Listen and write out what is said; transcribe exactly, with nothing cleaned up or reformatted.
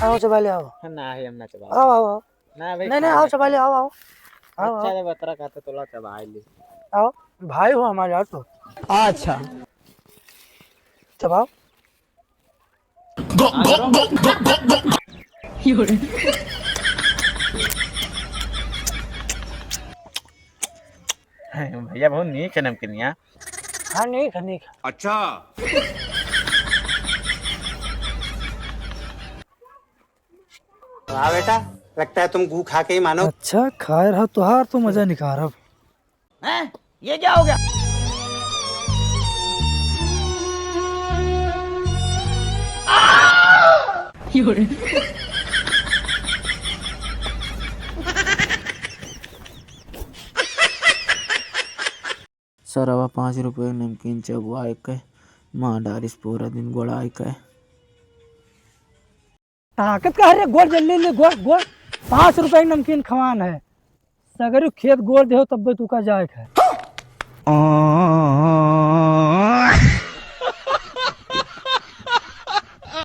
आओ चबाइले आओ। ना है, हम ना चबाओ। आओ, आओ, आओ। ना भाई, नहीं, नहीं, खाए आओ ना चबाइले खाए। आओ, आओ। आओ, अच्छा आओ। जब अतरा खाते तो ला चबाइले। आओ, भाई हो हमारे यार तो। अच्छा। चबाओ। भैया बहुत नीक है नमकीनिया। हाँ, नीक है, नीक है। अच्छा। वाह बेटा, लगता है तुम गू खा के ही मानो। अच्छा, खाए रहा तोहार तो मजा निकारब। हैं? ये क्या हो गया? सरवा पाँच रुपये नमकीन चबवाए के, माँ डारिस पूरा दिन गोड़ाए के। ताकत का है रे, गोड़ जल्दी ले, गोड़, गोड़। पाँच रुपये की नमकीन खवान है। सगरी खेत गोड़ देहो तब भी तू का जाए के है।